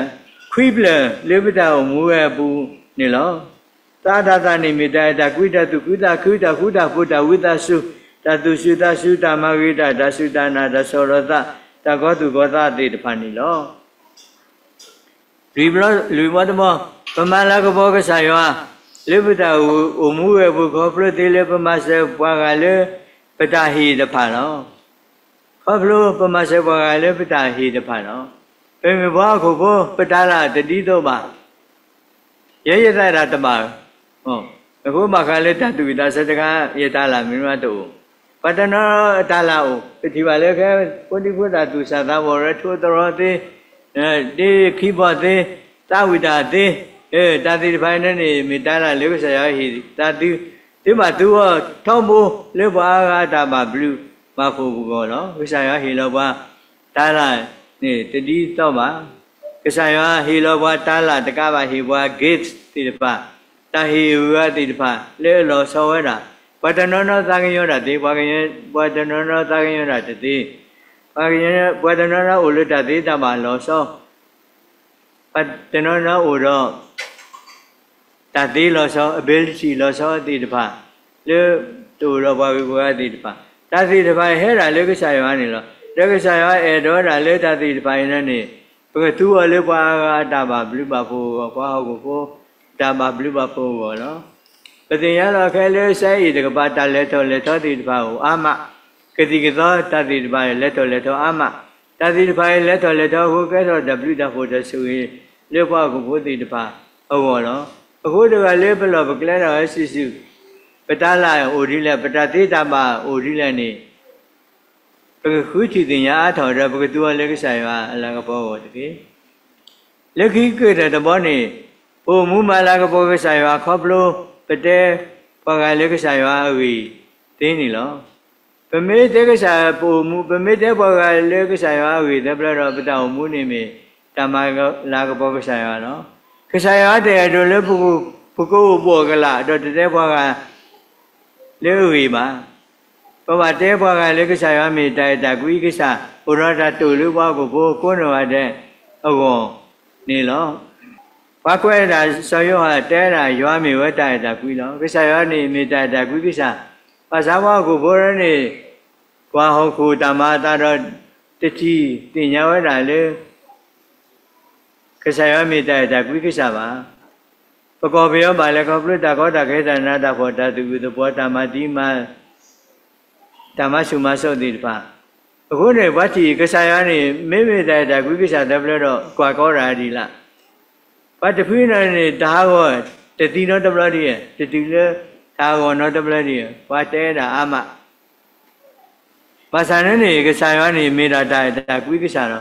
ခွံဖျၢၣ်လၢပတၢ်အိၣ်မူဝဲအပူၤန့ၣ်လီၤ. သးတၤသၣ်န့ၣ်မ့ၢ်တၢ်အဲၣ်တၢ်ကွံ တၢ်သူၣ်ခုသးခု တၢ်ဃူတၢ်ဖိး တၢ်ဝံသးစူၤ တၢ်သူၣ်စူၤသးစူၤ တၢ်မၤဂ့ၤတၢ် တၢ်စူၢ်တၢ်နာ် တၢ်ဆီၣ်လီၤသး တၢ်ကီသူၣ်ကီသးသ့ၣ်တဖၣ်န့ၣ်လီၤ. လွံၢ်ဘီတဘီ, ပမၤလၤကပီၤကစၢ်ယွၤ လၢပတၢ်အိၣ်မူဝဲအပူၤ ခီဖျိသ့လၢပမၤစၢၤပှၤဂၤလၢပတၢ်ဟ့ၣ်တဖၣ်လီၤ. ခီဖျိပမၤစၢၤပှၤဂၤလၢပတၢ်ဟ့ၣ်တဖၣ်လီၤ. ပမ့ၢ်ပှၤဟီၣ်ခိၣ်ဖိ ပတၤလၢ်တဒ်သိးဘၣ် ယဲယသးဒၣ်တဘၣ်, အဃိဘၣ်ဃးလၢတၢ်သူၣ်ဝံၣ်သးဆၢတခါ ယတၤလၢ်မ့ၢ်မးတအိၣ်, ပှၤတနီၤတၤလၢ်အိၣ်, ပထံၣ်ဘၣ်လၢခဲ ဖိဒံဖိသၣ်သူၣ်စၢ်သးဘီၣ် ရဲၣ်ထိသရီသ့, ဒ့ခံဘီၣ်သ့, သးဝံၣ်တၢ်သ့, တၢ်သ့ၣ်တဖၣ်အံၤန့ၣ် မ့ၢ်တၤလၢ်လၢကစၢ်ယွၤဟ့ၣ်သးသု, သုဘၣ်သူအီၤထီဘိလၢပှၤအါဂၤအတၢ်ဘၣ်ဘျုးဘၣ်ဖှိၣ်အဂီၢ်လီၤ. ကစၢ်ယွၤဟ့ၣ်လီၤပှၤတၤလၢ်န့ၣ်တဒ်သိးဘၣ်. ကစၢ်ယွၤဟ့ၣ်လီၤပှၤတၤလၢ်တကးဘၣ် ဟ့ၣ်ပှၤ gift သ့ၣ်တဖၣ်, တၢ်ဟ့ၣ်အဂၤသ့ၣ်တဖၣ် လၢအလီၤဆီဝဲဒၣ်, ပှၤတနီၤနီၤသးကညီၤတၢ်သ့, ပှၤတနီၤနီၤသးကညီၤတၢ်တသ့, ပှၤတနီၤနီၤအိၣ်လၢတၢ်သ့တၢ်ဘၣ်လီၤဆီ, ပှၤတနီၤနီၤအိၣ်ဒီး တၢ်သ့လီၤဆီ ability လီၤဆီသ့ၣ်တဖၣ်, လၢတအိၣ်ဒီးပှၤဂုၤပှၤဂၤသ့ၣ်တဖၣ်, တၢ်သ့ၣ်တဖၣ်အံၤဟဲဒၣ်လၢကစၢ်ယွၤန့ၣ်လီၤ. ဒီးကစၢ်ယွၤအဲၣ်ဒိးဒၣ်လၢတၢ်သ့ၣ်တဖၣ်အံၤန့ၣ်, ပကသူအီၤလၢပှၤအါဂၤအတၢ်ဘၣ်ဘျုးဘၣ်ဖှိၣ်အဂီၢ်, ပှၤဟီၣ်ခိၣ်ဖိအတၢ်ဘၣ်ဘျုးဘၣ်ဖှိၣ်အဂီၢ်လီၤ. ပသ့ၣ်ညါလီၤခဲလၢ စဲအံၤတကပၤ တၢ်လဲၤထီၣ်လဲၤထီသ့ၣ်တဖၣ်အိၣ်အါမး, ကသံၣ်ကသီတၢ်သ့ၣ်တဖၣ်လဲၤထီၣ်လဲၤထီအါမး, တၢ်သ့ၣ်တဖၣ်အံၤလဲၤထီၣ်လဲၤထီအဃိ ကဲထီၣ်တၢ်ဘျုးတၢ်ဖှိၣ်တၢ်ဆိၣ်ဂ့ၤလၢပှၤဟီၣ်ခိၣ်ဖိသ့ၣ်တဖၣ်အဂီၢ်လီၤ. အဃိတဂၤလၢပလီၢ်ပကျဲထီၣ်ဝဲစုာ်စုာ်, ပတၤလၢ်အိၣ်ဒ်လဲၣ်, ပတၢ်သ့တၢ်ဘၣ်အိၣ်ဒ်လဲၣ်န့ၣ်, ပကဃုထံၣ်သ့ၣ်ညါအါထီၣ်ဒီး ပကသူအီၤလၢကစၢ်ယွၤအလၤကပီၤအဂီၢ်တက့ၢ်. လၢခံကတၢၢ်တဘီန့ၣ်, ပအိၣ်မူမၤလၤကပီၤကစၢ်ယွၤခီဖျိ ပတဲပှၤဂၤလၢကစၢ်ယွၤအဂ့ၢ်သ့န့ၣ်လီၤ. ပမ့ၢ်တဲကစၢ် ပအိၣ်မူ, ပမ့ၢ်တဲပှၤဂၤလၢကစၢ်ယွၤအဂ့ၢ်သၢဖျၢၣ်ဒီး ပတၢ်အိၣ်မူန့ၣ်မ့ၢ်တၢ်မၤလၤကပီၤကစၢ်ယွၤလီၤ. ကစၢ်ယွၤတအဲၣ်ဒိးလၢပကအိၣ်ဘှီၣ်ကလာ် ဒီးတတဲပှၤဂၤ လၢအဂ့ၢ်ဘၣ်. ပဘၣ်တဲပှၤဂၤလၢကစၢ်ယွၤမ့ၢ်တၢ်အဲၣ်တၢ်ကွံကစၢ်, အိၣ်ဒီးတၢ်တိာ်လၢပှၤဟီၣ်ခိၣ်ဖိကိးနီၢ်ဂၤဒဲးအဂီၢ်န့ၣ်လီၤ. ပှၤကွဲးဒၣ်စီၤယိၤဟၣ်တဲဒၣ် ယွၤမ့ၢ်ဝဲတၢ်အဲၣ်တၢ်ကွံလီၤ. ကစၢ်ယွၤန့ၣ်မ့ၢ်တၢ်အဲၣ်တၢ်ကွံကစၢ်, ဘၣ်ဆၣ်ပှၤဟီၣ်ခိၣ်ဖိန့ၣ် ကွၢ်ဟီၣ်ခိၣ်တၢ်မၤအသးဒီး တထံၣ်သ့ၣ်ညါဝဲဒၣ်လၢ ကစၢ်ယွၤမ့ၢ်တၢ်အဲၣ်တၢ်ကွံကစၢ်ဘၣ်. ပကီၢ်ပယီၤဘၣ်လဲၤခီဖျိတၢ်ကီတၢ်ခဲ တၢ်နးတၢ်ဖှီၣ် တၢ်သူၣ်အုးသးပှီၤ တၢ်မၤသံမၤ တၢ်မၤဆူၣ်မၤစိးသ့ၣ်တဖၣ်. အဃိန့ၣ် ပှၤထံၣ်ကစၢ်ယွၤန့ၣ် မ့မ့ၢ်တၢ်အဲၣ်တၢ်ကွံကစၢ်သၢဖျၢၣ်ဒီး ကွၢ်ကီဒၣ်ဒ်လၢ ပှၤတဖုန့ၣ်န့ၣ် တၢ်ဟးဂီၤတသံနီတဘျီဒံးဧါ, တတုၤလၢတၢ်ဟးဂီၤနီတဘျီဒံးဧါ, ပှၤတဲဒၣ်အါမး ဘၣ်ဆၣ်န့ၣ်န့ၣ် ကစၢ်ယွၤန့ၣ် မ့ၢ်ဒၣ်တၢ်အဲၣ်တၢ်ကွံကစၢ်လီၤ.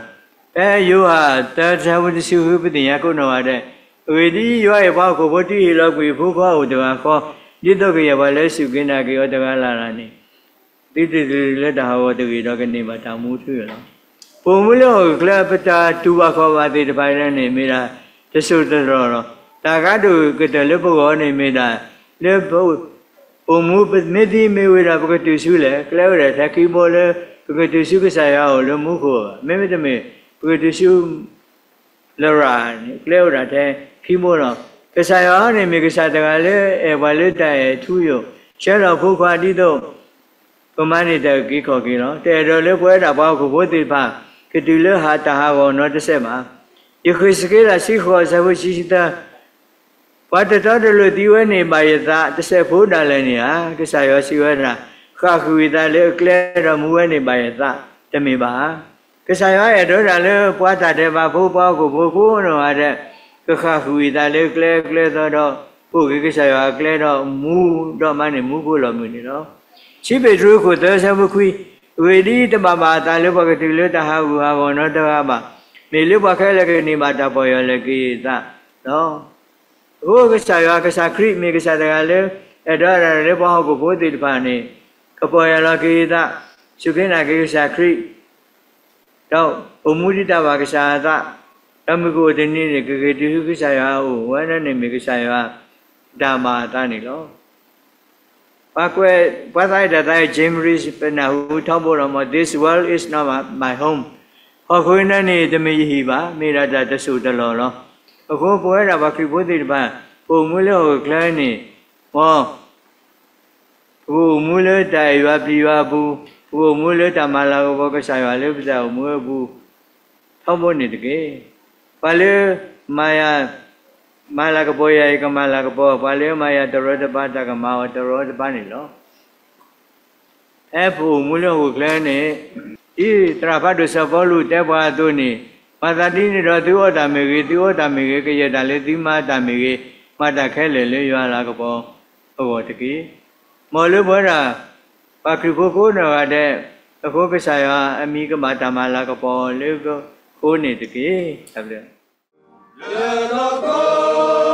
ဖဲယိၤဟၣ်သၢဆၢဖိတဆံဃု ပသ့ၣ်ညါကိးနီၢ်ဂၤဒဲး, အဂ့ၢ်ဒ်အံၤ, ယွၤအံၤ ပှၤဟီၣ်ခိၣ်ဖိတုၤဟ့ၣ်လီၤကွံာ်အဖိခွါအိၣ်တဂၤဃီ, ဒ်သိးကယဲၢ်ပှၤလၢစူၢ်က့ၤနာ်က့ၤအီၤတဂၤလၢ်လၢ်န့ၣ် သုတတုၤလၢတၢ်ဟးဂီၤတဂ့ၤဒီး ကန့ၢ်ဘၣ်တၢ်မူထူယိာ်လီၤ. ပအိၣ်မူလၢဟီၣ်ခိၣ်ချၢ ပတၢ်တူၢ်ဘၣ်ခီၣ်ဘၣ်သ့ၣ်တဖၣ်န့ၣ် မ့ၢ်ဒၣ်တစိၢ်တလီၢ်လီၤ. တၢ်ကါဒိၣ်ကတၢၢ်လၢပဂီၢ်န့ၣ်မ့ၢ်ဒၣ် လၢပအိၣ်မူ ပမ့ၢ်သံမ့ၢ်ဝံၤဒီး ပကတုၤဆူလဲၣ်, ကျဲအိၣ်ဒၣ်ထဲခံဘိလၢ ပကတုၤဆူကစၢ်ယွၤအအိၣ်လၢမူခိၣ်ဧါ, မ့မ့ၢ်တမ့ၢ် ပကတုၤဆူ လရာ်န့ၣ် ကျဲအိၣ်ဒၣ်ထဲခံဘိလီၤ. ကစၢ်ယွၤန့ၣ်မ့ၢ်ကစၢ်တဂၤလၢ အဲၣ်ပှၤလၢတၢ်အဲၣ်ထူယိာ်, ဆှၢလီၤအဖိခွါဒ်သိး ပမၤန့ၢ်တၢ်အုၣ်က့ၤခီၣ်က့ၤလီၤ. တအဲၣ်ဒိးလၢပဝဲဒၣ်ပှၤဟီၣ်ခိၣ်ဖိသ့ၣ်တဖၣ် ကတုၤလၢတၢ်ဟးဂီၤနီတစဲးဘၣ်. ယဃ့းစက့လး ဆံဃိး အဆၢဖိဆံသၢ ပှၤတတီတလိၤသံဝဲန့ၣ်ဘၣ်ယသး တစဲးဖိဒၣ်လဲာ်န့ၣ်ဧါ. ကစၢ်ယွၤစံးဝဲဒၣ်, ဃၣ်ဃုာ်အသးလၢအကျဲဒီးမူဝဲန့ၣ်ဘၣ်ယသးတမ့ၢ်ဘၣ်ဧါ. ကစၢ်ယွၤအဲၣ်ဒိးတၢ်လၢပှၤတၢ်ဒဲးဘးဖိ ပှၤဟီၣ်ခိၣ်ဖိကိးနီၢ်ဂၤဒဲး ကဃၣ်ဃုာ်အသးလၢကျဲကျဲသီဒီး ပအိၣ်က့ၤကစၢ်ယွၤအကျဲဒီးမူဒီးမၤန့ၢ်မူခိၣ်လီၢ်မုၢ်န့ၣ်လီၤ. ဆံးပ့းတရူးခိၣ်သၢဆၢဖိခွံ, အဂ့ၢ်ဒ်အံၤ, တဘၣ်ဘၣ်အသးလၢပှၤကတုၤလၢတၢ်ဟးဂူာ်ဟးဂီၤနီတဂၤဘၣ်. မ့ၢ်လၢပှၤခဲလၢာ်ကန့ၢ်ဘၣ်တၢ်ပီၢ်ယၢ်လီၤက့ၤအသးလီၤ. အဃိကစၢ်ယွၤ ကစၢ်ခရံာ်မ့ၢ်ကစၢ်တဂၤလၢ အဲၣ်ဒိးဒၣ်လၢပှၤဟီၣ်ခိၣ်ဖိသ့ၣ်တဖၣ်န့ၣ် ကပီၢ်ယၢ်လီၤက့ၤအသး, စူၢ်က့ၤနာ်က့ၤကစၢ်ခရံာ် ဒီးအိၣ်မူဒ်တၢ်ဘၣ်ကစၢ်အသး, ဒီးမုၢ်ကအိၣ်တနံၤန့ၣ် ကက့ၤတုၤဆူကစၢ်ယွၤအအိၣ်ဝဲဒၣ်န့ၣ် မ့ၢ်ကစၢ်ယွၤတၢ်ဘၣ်အသးန့ၣ်လီၤ. ပှၤကွဲး ပှၤသးအဲၣ်တၢ်သးအံၤ Jim Reeves ပနၢ်ဟူထီဘိလီၤမး, This world is not my home. ဟီၣ်ခိၣ်အံၤန့ၣ် တမ့ၢ်ယဟံၣ်ဘၣ်, မ့ၢ်ဒၣ်တၢ်တစိၢ်တလီၢ်လီၤ. အဃိပဝဲဒၣ်ပှၤခရံာ်ဖိသ့ၣ်တဖၣ် ပအိၣ်မူလၢဟီၣ်ခိၣ်ချၢန့ၣ် မ် ပကအိၣ်မူလၢတၢ်အဲၣ်ယွၤပျံၤယွၤအပူၤ, ပကအိၣ်မူလၢတၢ်မၤလၤကပီၤကစၢ်ယွၤလၢပတၢ်အိၣ်မူအပူၤ ထီဘိန့ၣ်တက့ၢ်. ပှၤလၢမၤယၤ မၤလၤကပီၤယၤအံၤ ကမၤလၤကပီၤ, ပှၤလၢမၤယၤတရီတပါ တၢ်ကမၤအီၤတရီတပါန့ၣ်လီၤ. ဖဲပအိၣ်မူလၢဟီၣ်ခိၣ်ချၢန့ၣ် ဒ်သရၣ်ဖးဒိၣ်စီၤပီလူးတဲပှၤအသိးန့ၣ်, မၤသးဒ်န့ၣ်ဒီး သုအီၣ်တၢ်မ့ၢ်ဂ့ၤ, သုအီတၢ်မ့ၢ်ဂ့ၤ, ကယဲၢ်တၢ်လၢသုမၤတၢ်မ့ၢ်ဂ့ၤ, မၤတၢ်ခဲလၢာ်လၢယွၤအလၤကပီၤအဂီၢ်တက့ၢ်. မ်လၢပဝဲဒၣ် ပှၤခရံာ်ဖိကိးနီၢ်ဂၤဒဲး အဃိကစၢ်ယွၤအမံၤကဘၣ်တၢ်မၤလၤကပီၤလၢပဃိန့ၣ်တက့ၢ်. တၢ်ဘျုး